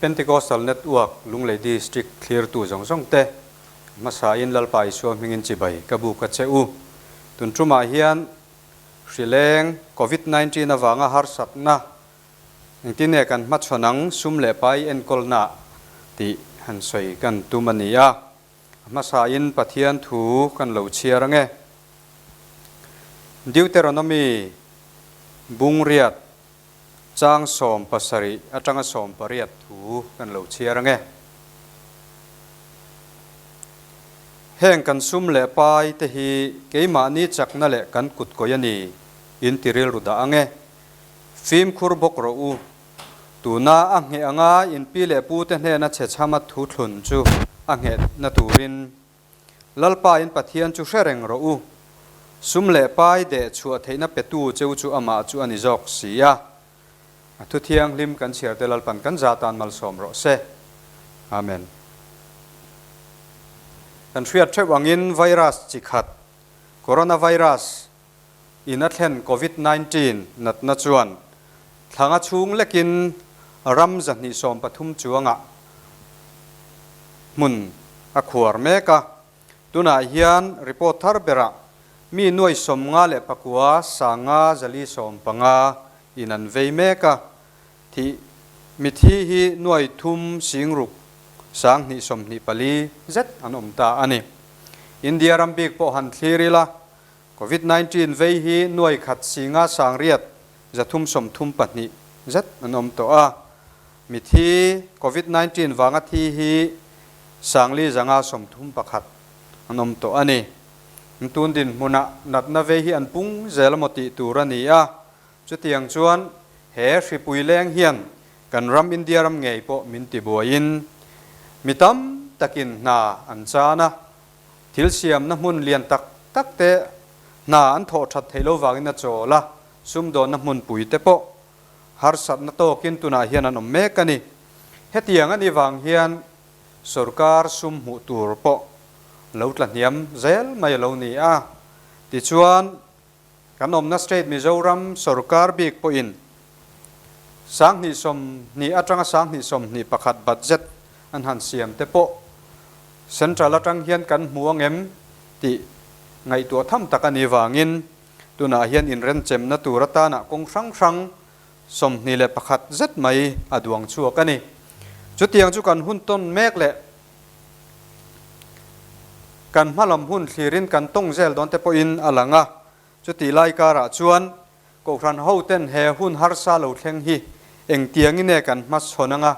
Pentecostal Network Lunglei District thlirtu zawng zawng te hmasain Lalpa Isua hmingin chibai ka buk a che u. Tun tumah hian hrileng Covid 19 avanga harsatna engtin nge kan hmachhawn ang sum leh pai enkawlna tih han sawi kan tum a ni a. A hmasain Pathian thu kan lo chhiar ange. Deuteronomy bungriat chang 17 atanga 18 thu kan lo chhiar ange. Heng kan sum leh pai te hi keimahni chakna leh kan kut kawi a ni in ti rilru dah ange. Fimkhur bawk rawh u. Tuna a ngheh anga in pi leh pu te hnena chhe chhama thu thlun chu a ngheh na turin Lalpa in Pathian chu hre reng rawh u. Sum leh pai deh chhuah theihna petu cheu chu amah chu a ni zawk si a. A thu thianghlim kan chhiar te Lalpan kan za tan malsawm rawh se. Amen. Kan hriat theuh angin virus chi khat, Coronavirus, in a thlen Covid 19 natna chuan thlanga chhung lekin ram 230 chuangah hmun a khuar mek a. Tunah hian report thar berah mi nuai 59 5 415 in an vei mek a, thih mithi hi nuai thum sing ruk sang hnih 24 zet an awm ta a ni. India ram bik pawh han thlir ila, Covid 19 vei hi nuai khat singa sang riat zathum 32 zet an awm tawh a. Mithi Covid 19 vanga thi hi sangli zanga 31 an awm tawh a ni. Tun dinhmunah natna vei hi an pung zel emaw tih tur a ni a. Chutiang chuan he hripui leng hian kan ram India ram ngei pawh min ti buaiin mi tam takin hna an chan a. Thil siamna hmun lian tak tak te hna an thawh that theih lo vangin a chawl a, sumdawnna hmunpui te pawh harsatna tawkin tunah hian an awm mek a ni. Hetiang a nih vang hian sorkar sum hmuh tur pawh lo tla hniam zel mai a lo ni a. Tichuan, kan awmna state Mizoram sorkar bik pawhin 2020 atanga 2021 budget an han siam te pawh central atang hian kan hmu angem tih ngaihtuah tham tak a nih vangin tunah hian inrenchemna tur atana kawng hrang hrang 21 zet mai a duang chhuak a ni. Chutiang chu kan hun tawn mek leh kan hmalam hun thlirin kan tawng zel dawn te pawhin a lang a. Chutih lai karah chuan Kohhran hoten he hun harsa lo thleng hi engtiangin nge kan hmachhawn anga,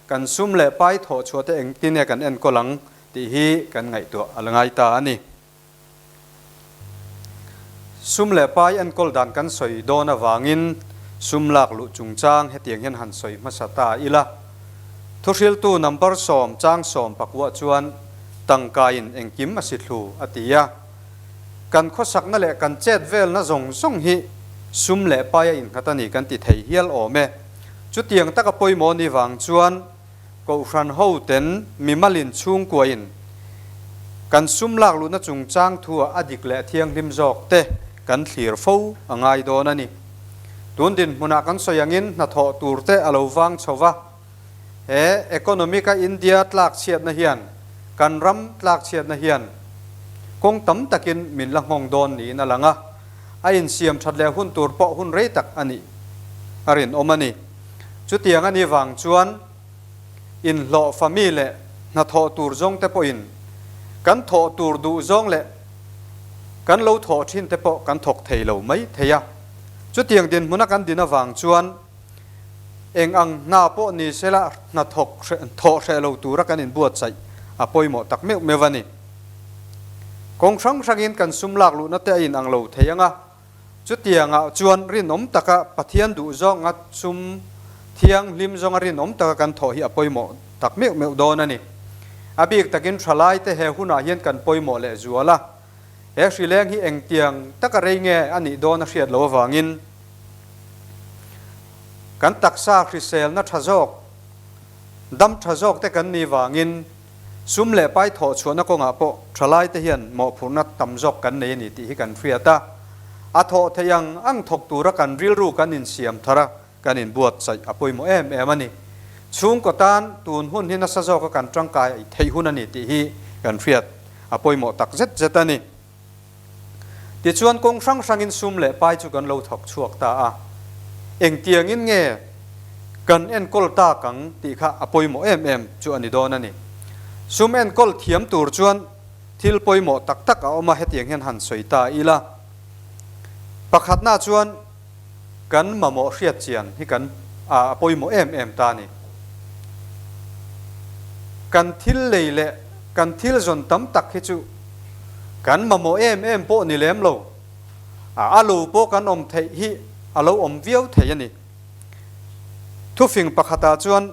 kan sum leh pai thawh chhuah te engtin nge kan enkawl ang tih hi kan ngaihtuah a la ngai ta a ni. Sum leh pai enkawl dan kan sawi dawn avangin sum lak luh chungchang hetiang hian han sawi hmasa ta ila. Thuhriltu number 10 chang 10 chuan tangkaiin engkim a si thlu a ti a. Kan khawsakna leh kan chet velna zawng zawng hi sum leh pai a innghat a ni kan ti thei hial awm e. Chutiang taka pawimawh ni vang chuan Kohhran hoten mimalin chhungkuain kan sum lak luhna chungchang thuah a dik leh thianghlim zawk te kan thlir fo a ngai dawn a ni. Tun dinhmunah kan sawi angin hnathawh tur te a lo vang chho va, he economic a India tlak chhiatna hian kan ram tlak chhiatna hian kawng tam takin min la nghawng dawn niin a lang a, a insiam that leh hun tur pawh hun rei tak a nih a rinawm a ni. Chutiang a nih vang chuan inhlawh fami leh hnathawh tur zawng te pawhin kan thawh tur duh zawng leh kan lo thawh thin te pawh kan thawk thei lo mai thei a. Chutiang dinhmuna kan din avang chuan eng ang hna pawh ni sela hnathawk thawh hreh lo tura kan inbuatsaih a pawimawh tak meuh meuh a ni. Kawng hrang hrangin kan sum lak luhna te a inang lo thei ang a, chutiangah chuan rinawm taka Pathian duh zawnga sum thianghlim zawnga rinawm taka kan thawh hi a pawimawh tak meuh meuh dawn a ni. A bik takin thalai te he hunah hian kan pawimawh leh zual a, he hrileng hi engtiang taka rei nge a nih dawn a hriat loh avangin kan taksa hriselna tha zawk, dam tha zawk te kan nih vangin sum leh pai thawh chhuahna kawngah pawh thalai te hian mawhphurhna tam zawk kan nei a ni tih hi kan hriat a. A thawh theih ang ang thawk tura kan rilru kan insiam thar a, kan inbuatsaih a pawimawh em em a ni. Chhungkaw tan tun hun hi nasa zawka kan tangkai theih hun a ni tih hi kan hriat a pawimawh tak zet zet a ni. Tichuan kawng hrang hrangin sum leh pai chu kan lo thawk chhuak ta a, engtiangin nge kan enkawl tak ang tih kha a pawimawh em em chu a ni dawn a ni. Sum enkawl thiam tur chuan thil pawimawh tak tak a awm a, hetiang hian han sawi ta ila. Pakhatna chuan kan mamawh hriat chian hi kan a pawimawh em em ta a ni. Kan thil lei leh kan thil zawn tam tak hi chu kan mamawh em em pawh ni lem lo, a lo pawh kan awm theih hi a lo awm viau thei a ni. Thufing pakhatah chuan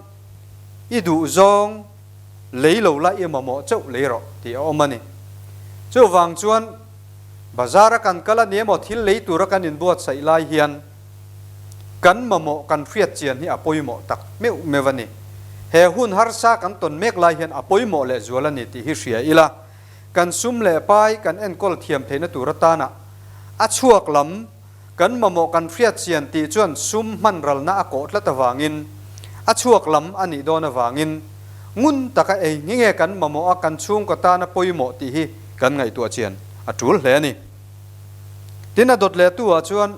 i duh zawng lei lo la i mamawh chauh lei rawh tih a awm a ni. Chuvang chuan Bazar a kan kal a ni emaw thil lei tura kan inbuatsaih lai hian kan mamawh kan hriat chian hi a pawimawh tak meuh meuh a ni. He hun harsa kan tawn mek lai hian a pawimawh leh zual a ni tih hi hria ila, kan sum leh pai kan enkawl thiam theihna tur atana a chhuak lam kan mamawh kan hriat chian tih chuan sum hman ralna a kawh tlat avangin a chhuak lam a nih dawn avangin ngun taka ei nge nge kan mamawh a kan chhungkaw tana pawimawh tih hi kan ngaihtuah chian a tul hle a ni. Tin a dawt leh tu ah chuan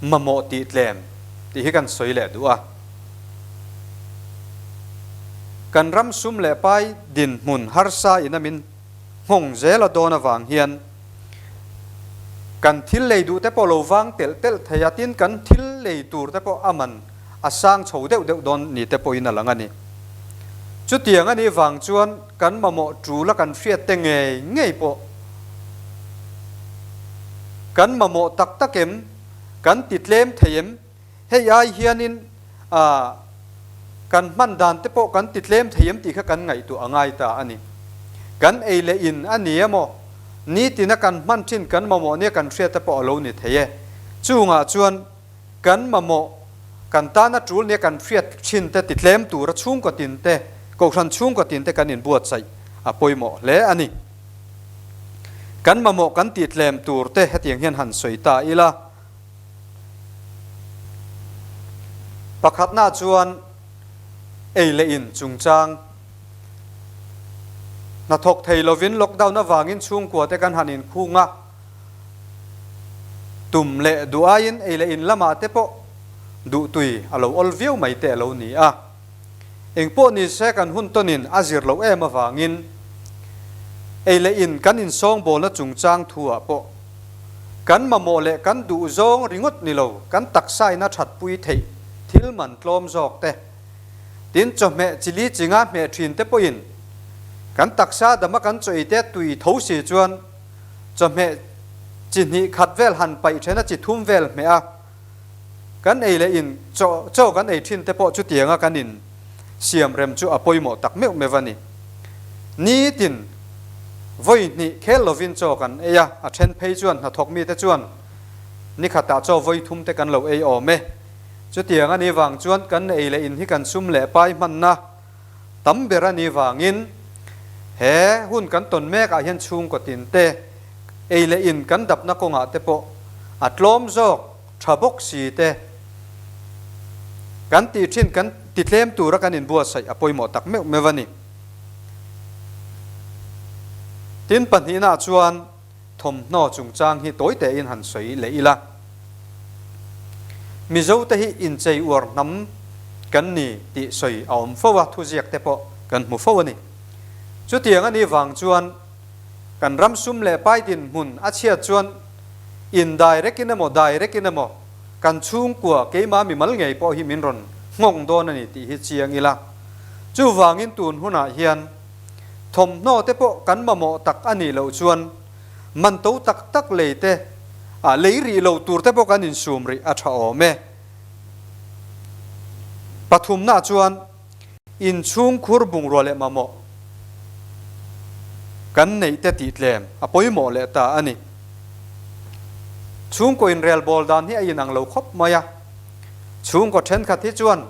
mamawh tih tlem tih hi kan sawi leh duh a. Kan ram sum leh pai dinhmun harsa in a min nghawng zel a dawn avang hian Kan thil lei duh te pawh lo vang telh telh thei a, tin kan thil lei tur te pawh a man a sang chho deuh deuh dawn ni te pawhin a lang a ni. Chutiang a nih vang chuan kan mamawh tul a kan hriat te ngei ngei pawh kan mamawh tak tak em, kan ti tlem thei em? Hei ai hianin kan hman dan te pawh kan ti tlem thei em tih kha kan ngaihtuah a ngai ta a ni. Kan ei leh in a ni emaw, nitina kan hman thin kan mamawh nia kan hriat te pawh a lo ni thei e. Chungah chuan kan mamawh kan tana tul nia kan hriat thin te ti tlem tura chhungkaw tin te, kohhran chhungkaw tin te kan inbuatsaih a pawimawh hle a ni. Kan mamawh kan ti tlem tur te hetiang hian han sawi ta ila. Pakhatna chuan ei leh in chungchang hnathawk thei lovin lockdown avangin chhungkua te kan han inkhung a, tum leh duh aiin ei leh in lamah te pawh duhtui a lo awl viau mai te a lo ni a. Engpawh ni se kan hun tawnin a zir loh em avangin ei leh in kan insawngbawlna chungchang thu ah pawh kan mamawh leh kan duh zawng ringawt ni lo kan taksa in a thatpui theih thil man tlawm zawk te, tin chawhmeh chili chinga hmeh thin te pawhin kan taksa dama kan chaw ei te tui tho si chuan chawhmeh chi hnih khat vel han paih thena chi thum vel hmeh a Kan ei leh in chaw chaw kan ei thin te pawh chutianga kan in siam rem chu a pawimawh tak meuh meuh a ni. Nitin vawi hnih khel lovin chaw kan ei a, a then phei chuan hnathawk mite chuan nikhatah chaw vawi thum te kan lo ei awm e. Chutiang a nih vang chuan kan ei leh in hi kan sum leh pai hmanna tam ber a nih vangin he hun kan tawn mek ah hian chhungkaw tin te ei leh in kan dapna kawngah te pawh a tlawm zawk tha bawk si te kan tih thin kan ti tlem tura kan inbuatsaih a pawimawh tak meuh meuh a ni. Tin pahnihna chuan thawmhnaw chungchang hi tawi tein han sawi leh ila. Mizo te hi inchei uar hnam kan ni tih sawi a awm fo a, thuziak te pawh kan hmu fo a ni. Chutiang a nih vang chuan Kan ram sum leh pai dinhmun a chhiat chuan indirect in emaw direct in emaw kan chhungkua keimah mimal ngei pawh hi min rawn nghawng dawn a ni tih hi chiang ila. Chuvangin tun hunah hian thawmhnaw te pawh kan mamawh tak a nih loh chuan man to tak tak lei te ah lei rih lo tur te pawh kan insum rih a tha awm e. Pathumna chuan. Inchhungkhur bungrua leh mamawh kan neih te tih tlem a pawimawh leh ta a ni. Chhungkaw inrelbawl dan hi a inang lo khawp mai a. Chhungkaw thenkhat hi chuan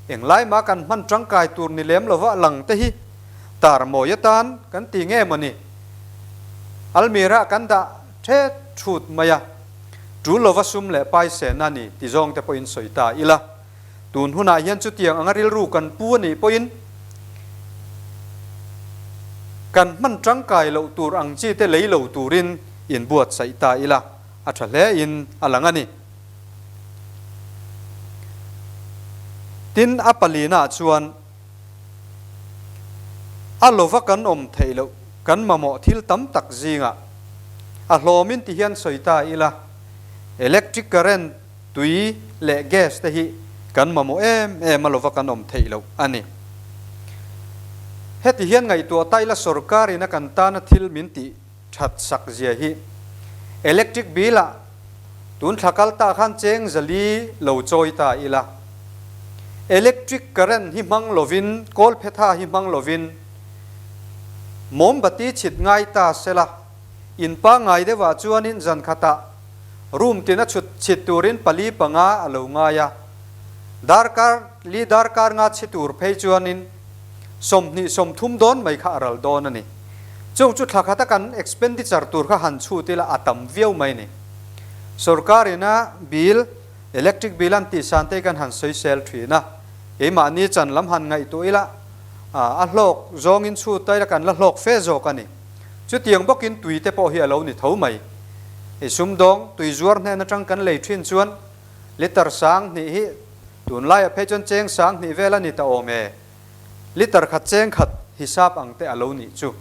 englai mah kan hman tangkai tur ni lem lova lang te hi tar mawi atan kan ti nge maw ni? Almirah kan dah thet thut mai a, tul lova sum leh paisen a ni ti zawng te pawhin sawi ta ila. Tun hunah hian chutiang anga rilru kan pu a nih pawhin kan hman tangkai loh tur ang chi te lei lo turin inbuatsaih ta ila a tha hle in a lang a ni. Tin, a palinaah chuan a lova kan awm theih loh kan mamawh thil tam tak zingah a hlawmin ti hian sawi ta ila electric current, Tui leh gas te hi kan mamawh em em a lova kan awm theih loh a ni. Heti hian ngaihtuah ta ila sorkar in a kan tana thil min tih that sak zia hi electric bill ah tun thla kal ta khan cheng zali lo chawi ta ila electric current hi hmang lovin kawlphetha hi hmang lovin mawmbati chhit ngai ta sela in pangngai deuhah chuanin zan khatah Room tina chhut chhit turin pali panga a lo ngai a, darkar li darkar nga chhi tur phei chuanin 20 30 dawn mai kha a ral dawn a ni. Chung chu thla khata kan expenditure tur kha han chhut ila a tam viau mai ni. Sorkar ina bill, electric bill an tih san te kan han sawisel thin a, keimahni chan lam han ngaihtuah ila a hlawk zawngin chhut ta ila kan la hlawk fe zawk a ni. Chutiang bawkin tui te pawh hi a lo ni tho mai. I sumdawng tui zuar hnen atang kan lei thin chuan litre 2000 hi tunlaiah phei chuan cheng 2000 vel a ni ta awm e. Litre khat cheng khat hisap ang te a lo nih chu.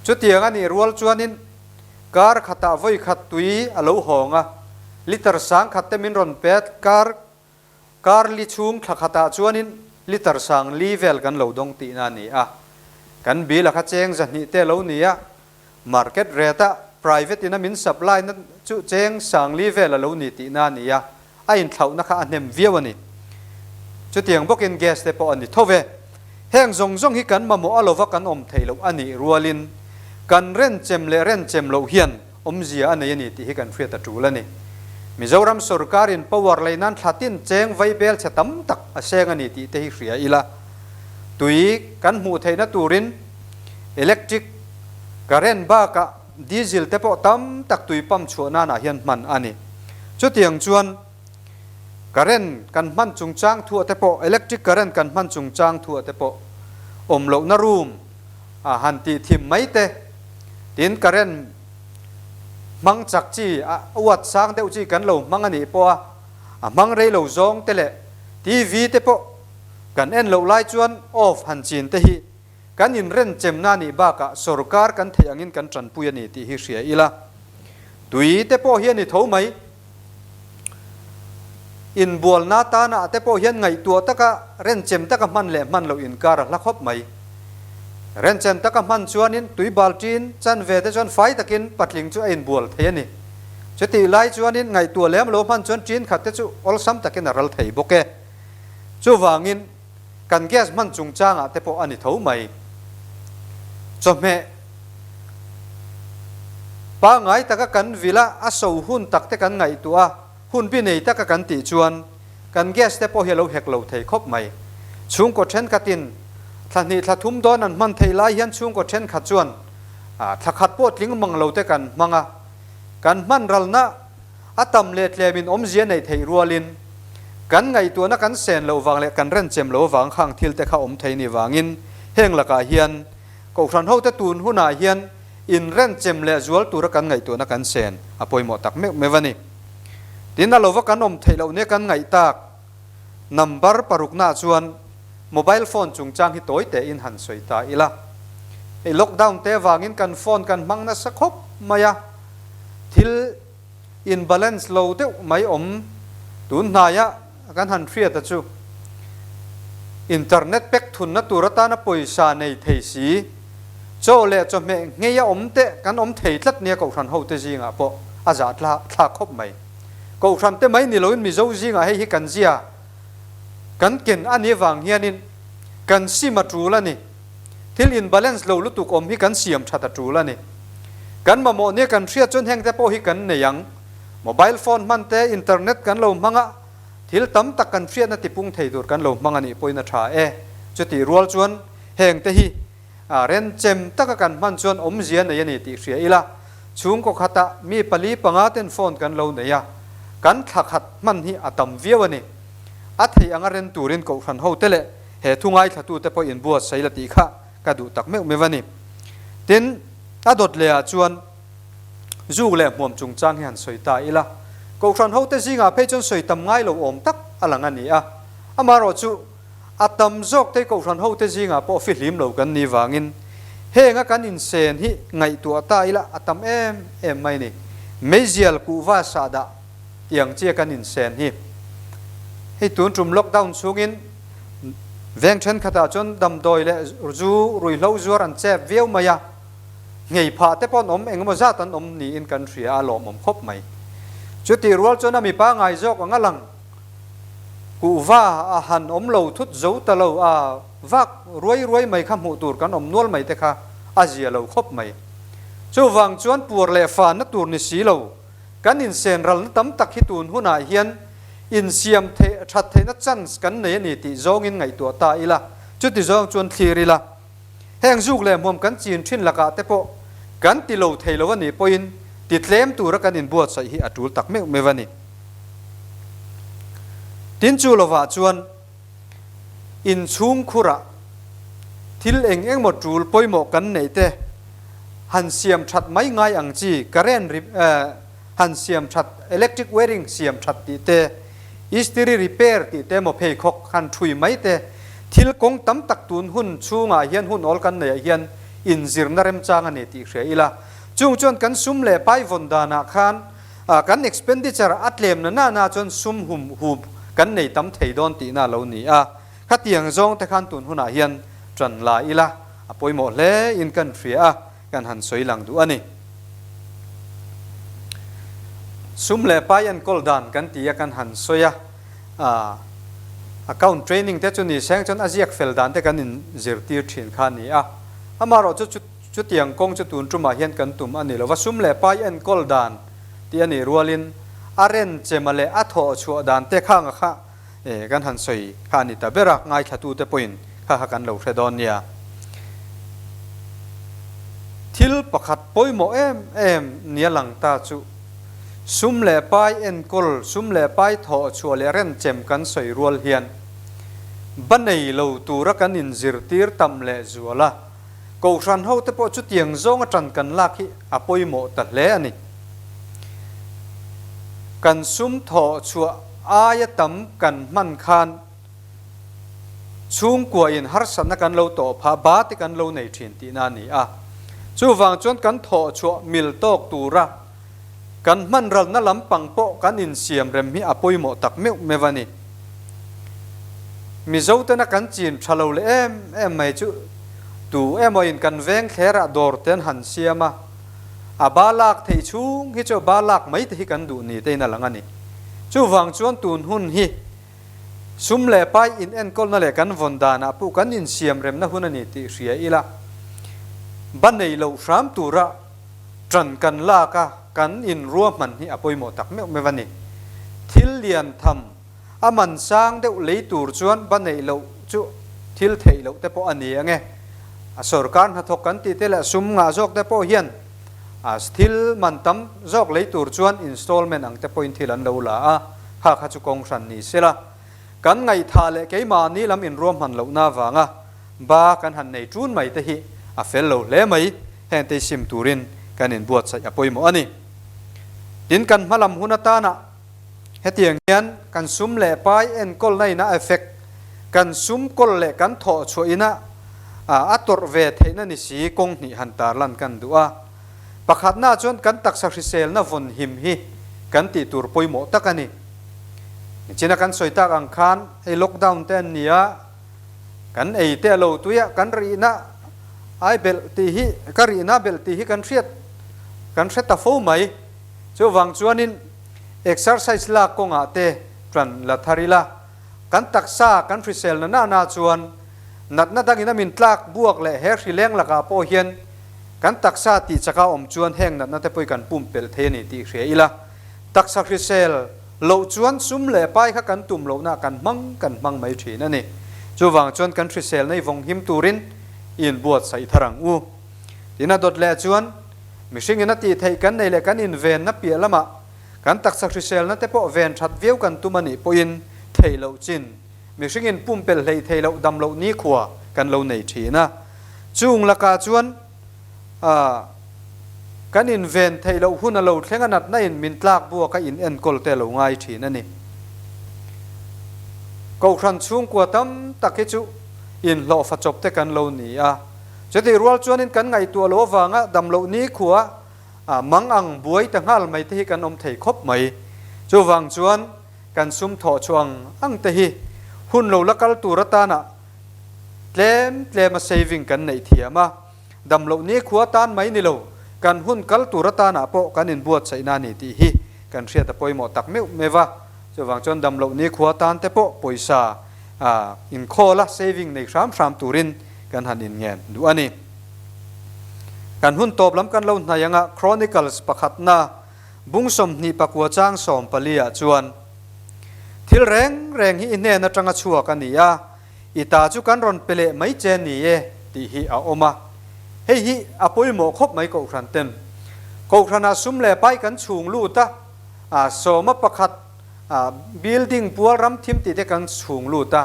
Chutiang a nih rual chuanin kar khatah vawi khat tui a lo hawng a, litre 1000 te min rawn pet kar Kar li chhung thla khatah chuanin litre 4000 vel kan lo dawng tihna a ni a. Kan bill a kha cheng 200 te lo ni a, market rate a private in a min supply na chu cheng 4000 vel a lo ni tihna a ni a, a inthlauhna kha a hnem viau a ni. Chutiang bawkin gas te pawh a ni tho ve. Heng zawng zawng hi kan mamawh a lova kan awm theih loh a nih rualin kan renchem leh renchem loh hian awmzia a nei a ni tih hi kan hriat a tul a ni. Mizoram sorkarin power lei nan thla tin cheng vai bel chhe tam tak a seng a ni tih te hi hria ila. Tui kan hmuh theihna turin electric current bakah diesel te pawh tam tak tui pump chhuah nanah hian hman a ni. Chutiang chuan current kan hman chungchang thuah te pawh electric current kan hman chungchang thuah te pawh awm lohna room a han tih thim mai te, tin current hmang chak chi a uat sang deuh chi kan lo hmang a nih pawh a, a hmang rei lo zawng te leh TV te pawh kan en loh lai chuan off han chin te hi kan inrenchem na a nih bakah sorkar kan theih angin kan tanpui a ni tih hi hria ila. Tui te pawh hi a ni tho mai. Inbualna tanah te pawh hian ngaihtuah taka renchem taka hman leh hman loh inkar a hla khawp mai. Renchem taka hman chuanin tui bal ṭin chan ve te chuan fai takin patling chu a inbual thei a ni. Chutih lai chuanin ngaihtuah lem lo hman chuan ṭin khat te chu awlsam takin a ral thei bawk e. Chuvangin kan gas hman chungchangah te pawh a ni tho mai. Chawhmeh pangngai taka kan vil a, a so hun tak te kan ngaihtuah a, hun bi nei taka kan tih chuan kan gas te pawh hi a lo hek lo thei khawp mai. Chhungkaw thenkhatin thla hnih thla thum dawn an hman theih lai hian chhungkaw thenkhat chuan thla khat pawh tling mang lo te kan hmang a, kan hman ralna A tam leh tlemin awmzia neih theih rualin kan ngaihtuahna kan sen loh vang leh kan renchem loh avang khang thil te kha awm thei ni vangin heng lakah hian Kohhran hote tun hunah hian inrenchem leh zual tura kan ngaihtuahna kan sen a pawimawh tak meuh meuh a ni. Tin, a lova kan awm theih loh nia kan ngaih tak number paruknaah chuan mobile phone chungchang hi tawi tein han sawi ta ila. Hei lockdown te avangin kan phone kan hmang nasa khawp mai a, thil in balance lo deuh mai awm tun hnaia kan han hriat a chu internet pack thunna tur atana pawisa nei thei si, chaw leh chawhmeh ngei a awm te kan awm thei tlat nia Kohhran hote zingah pawh a zah thlak khawp mai. Kohhran te mai ni loin Mizo zingah hei hi kan zia kan ken a nih vang hianin kan sim a tul a ni. Thil in balance lo lutuk awm hi kan siam that a tul a ni. Kan mamawh nia kan hriat chuan heng te pawh hi kan nei ang. Mobile phone hman te, internet kan lo hmang a, thil tam tak kan hriatna tipung thei tur kan lo hmang a nih pawhin a tha e. Chutih rual chuan heng te hi renchem taka kan hman chuan awmzia nei a ni tih hria ila, chhungkaw khatah mi pali panga ten phone kan lo nei a, kan thla khat hman hi a tam viau a ni. A theih anga ren turin Kohhran hote leh he thu ngaithlatute pawh inbuatsaih la tih kha ka duh tak meuh meuh a ni. Tin, a dawt lehah chuan zuk leh hmuam chungchang hi han sawi ta ila. Kohhran hote zingah phei chuan sawi tam ngai lo awm tak a lang a ni a. Amaherawhchu, a tam zawk te Kohhran hote zingah pawh fihlim lo kan nih vangin henga kan insen hi ngaihtuah ta ila a tam em em mai ni. Meizial kuhva sahdah tiang chia kan insen hi. Hei tun tum lockdown chhungin veng thenkhatah chuan damdawi leh zu ruihhlo zuar an chep viau mai a, nghei phah te pawh an awm engemaw zat an awm niin kan hria a lawmawm khawp mai. Chutih rual chuan a mipa ngai zawk ang a lang. Kuhva a han awm lo thut zo ta lo a, vak ruai ruai mai kha hmuh tur kan awm nual mai te kha a zia lo khawp mai. Chuvang chuan puar leh fanna tur ni si lo, kan insen ralna tam tak hi tun hunah hian insiam theih that theihna chance kan nei a ni tih zawngin ngaihtuah ta ila, chuti zawng chuan thlir ila. Heng zuk leh hmuam kan chin thin lakah te pawh kan ti lo thei lo a nih pawhin ti tlem tura kan inbuatsaih hi a tul tak meuh meuh a ni. Tin chu lovah chuan inchhungkhurah thil eng engmaw tul pawimawh kan neih te han siam that mai ngai ang chi current han siam that electric wiring siam that tih te, istiri repair tih te emaw pheikhawk han thui mai te, thil kawng tam tak tun hun chhungah hian hun awl kan neihah hian inzirna remchang a ni tih hria ila. Chung chuan kan sum leh pai vawn danah khan kan expenditure a tlem na nana chuan sum hum hup kan nei tam thei dawn tihna a lo ni a. Khatiang zawng te khan tun hunah hian ṭan la ila a pawimawh hle in kan hria a. Kan han sawi lang duh a ni. Sum leh pai enkawl dan kan ti a kan han sawi a, account training te chu ni seng chuan a ziak fel dan te kan in zirtir thin kha a ni a. Amaherawh chu chutiang kawng chu tun tumah hian kan tum a ni lo va, sum leh pai enkawl dan tih a nih rualin a ren chema leh a thawh chhuah dan te khanga kha E, kan han sawi kha a ni ta ber a, ngaithlatute pawhin kha kha kan lo hre dawn nia. Thil pakhat pawimawh em em nia lang ta chu, sum leh pai enkawl, sum leh pai thawh chhuah leh renchem kan sawi rual hian ba nei lo tura kan inzirtir tam leh zual a, Kohhran hote pawh chutiang zawnga ṭan kan lak hi a pawimawh ta hle a ni. Kan sum thawh chhuah aia tam kan hman khan chhungkuain harsatna kan lo tawh phah ba te kan lo nei ṭhin tihna a ni a. Chuvang chuan kan thawh chhuah mil tawk tura kan hman ralna lampang pawh kan insiam rem hi a pawimawh tak meuh meuh a ni. Mizotena kan chin tha lo leh em em mai chu tu emawin kan veng thlerah dawr te an han siam a, a ba lak theih chhung hi chu ba lak mai te hi kan duh ni tein a lang a ni. Chuvang chuan tun hun hi sum leh pai inenkawlna leh kan vawn danah pawh kan insiam remna hun a ni tih hria ila, ba nei loh hram tura ṭan kan lak a, kan inruahman hi a pawimawh tak meuh meuh a ni. Thil lian tham a man sang deuh lei tur chuan ba neih loh chu thil theih loh te pawh a ni ang e. A sorkar hnathawk kan tih te leh sum ngah zawk te pawh hian a thil man tam zawk lei tur chuan installment ang te pawhin thil an lo la a, kha kha chu kawng hran ni sela. Kan ngaihthah leh keimahni lam inruahman lohna avanga ba kan han nei ṭun mai te hi a fel lo hle mai, hengte sim turin kan inbuatsaih a pawimawh a ni. Tin, kan hmalam hun atana hetiang hian kan sum leh pai enkawlna ina effect, kan sum kawl leh kan thawh chhuah ina a tawrh ve theihna ni si kawng hnih han tarlan kan duh a. Pakhatna chuan kan taksa hriselna vawn him hi kan tih tur pawimawh tak a ni. Nichina kan sawi tak ang khan hei lockdown te an ni a, Kan ei te a lo tui a, kan rihna ai belh tih hi, ka rihna belh tih hi kan hriat, kan hre ta fo mai. Chuvang chuanin exercise lak kawngah te ṭan la thar ila, kan taksa kan hriselna nana chuan natna dangin a min tlak buak leh he hrileng lakah pawh hian kan taksa tih chaka awm chuan heng natna te pawh hi kan pumpelh thei a ni tih hria ila. Taksa hrisel loh chuan sum leh pai kha kan tum lohna kan hmang kan hmang mai thin a ni. Chuvang chuan kan hrisel nei vawng him turin i inbuatsaih thar ang u. Tin a dawt leh chuan mihringin a tih theih kan nei leh kan invenna piah lamah kan taksa hriselna te pawh ven that viau kan tum a nih pawhin theih. theih loh chin, mihringin pumpelh hleih theih loh dam loh nikhua kan lo nei thin a. Chung lakah chuan kan inven theih loh hun a lo thleng a natna in min tlak buak a in enkawl te a lo ngai thin a ni. Kohhran chhungkua tam tak hi chu inhlawhfa chawp te kan lo ni a, chutih rual chuanin kan ngaihtuah loh avanga dam loh nikhua mang ang buai ta nghal mai te hi kan awm thei khawp mai. Chuvang chuan kan sum thawh chhuah ang ang te hi hun lo la kal tur atana tlem tlema saving kan neih thiam a, dam loh nikhua tan mai ni lo, kan hun kal tur atanah pawh kan inbuatsaihna a ni tih hi kan hriat a pawimawh tak meuh meuh a. Chuvang chuan dam loh nikhua tan te pawh pawisa inkhawl a saving nei hram hram turin kan han inngen duh a ni. Kan hun tawp lam kan lo hnai anga Chronicles pakhatna bung 24 chang 14 ah chuan, Thil reng reng hi i hnen atanga chhuak a ni a, i ta chu kan rawn pe leh mai che ni e tih hi a awm a. Hei hi a pawimawh khawp mai Kohhran ten. Kohhranah sum leh pai kan chhung lut a, a sawma pakhat building pual ram thim tih te kan chhung lut a,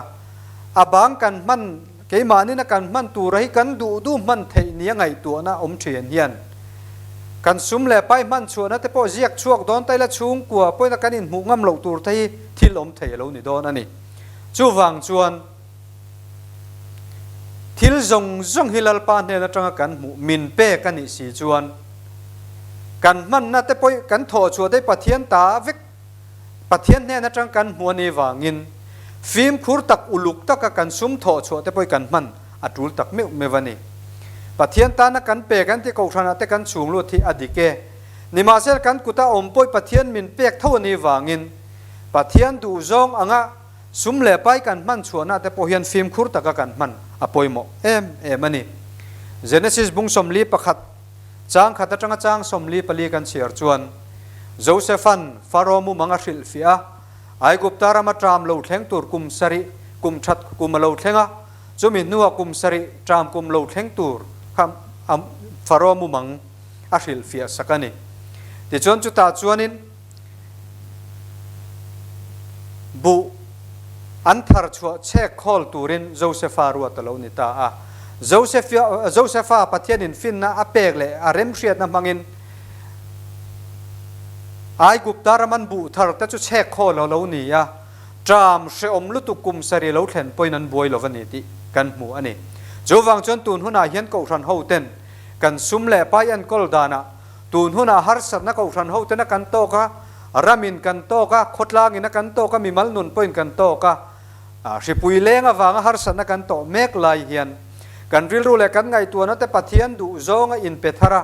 a bang kan hman keimahnin a kan hman tura hi kan duh duh hman theih nia ngaihtuahna awm thin hian kan sum leh pai hman chhuahna te pawh ziak chhuak dawn ta ila chhungkua pawhin a kan inhmuh ngam loh tur te hi thil awm thei a lo ni dawn a ni. Chuvang chuan thil zawng zawng hi Lalpa hnen atanga kan hmuh min pek a nih si chuan kan hmanna te pawh kan thawh chhuah te Pathian ta vek Pathian hnen atang kan hmu a nih vangin fimkhur tak uluk taka kan sum thawh chhuah te pawh kan hman a tul tak meuh meuh a ni. Pathian tana kan pek an ti kohhranah te kan chhung lut hi a dik e. Nimahsela kan kuta awm pawh Pathian min pek tho a nih vangin Pathian duhzawng anga sum leh pai kan hman chhuahna te pawh hian fimkhur taka kan hman a pawimawh em em a ni. Genesis bung 41 chang khat atanga chang 44 kan chhiar chuan Josephan Pharaoh mumang a hrilhfiah a, Aigupta rama ṭam lo thleng tur kum sarih kum ṭhat kum a lo thleng a, chumi hnuah kum sarih ṭam kum lo thleng tur kha Pharaoh mumang a hrilhfiah sak a ni. Tichuan chutah chuanin Buh an thar chhuah chhek khawl turin Josefa ruat a lo ni ta a. Josefa Pathianin finna a pek leh a remhriatna hmangin Aigupta ram an buh thar te chu chhek khawl a lo ni a, ṭam hrehawm lutuk kum sarih lo thlen pawhin an buai lo va ni tih kan hmu a ni. Chuvang chuan tun hunah hian Kohhran hoten kan sum leh pai enkawl danah Tun hunah harsatna kohhran hoten a kan tawk a, ramin kan tawk a, khawtlangin a kan tawk a, mimal nun pawhin kan tawk a. Hripui leng avanga harsatna kan tawh mek lai hian kan rilru leh kan ngaihtuahna te Pathian duh zawnga inpe thar a,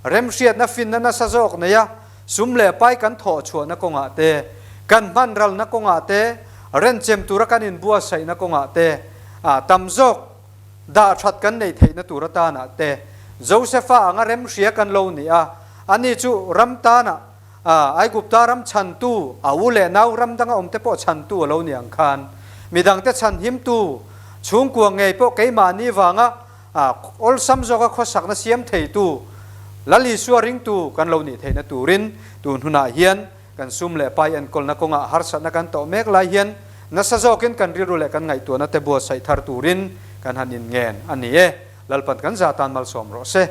remhriatna finna nasa zawk nei a, sum leh pai kan thawh chhuahna kawngah te, kan hman ralna kawngah te, renchem tura kan inbuatsaihna kawngah te tam zawk Dah that kan neih theihna tur atanah te Josefa anga remhria kan lo ni a, ani chu ram tana Aigupta ram chhantu, a u leh nau ram danga awmte pawh chhantu a lo ni ang khan, midangte chhanhimtu, chhungkua ngei pawh keimahni vanga awlsam zawka khawsakna siam theitu, Lal Isua ringtu kan lo nih theihna turin tun hunah hian Kan sum leh pai enkawlna kawngah harsatna kan tawh mek lai hian nasa zawkin kan rilru leh kan ngaihtuahna te buatsaih thar turin kan han inngen a ni e. Lalpan kan zah tan malsawm rawh se.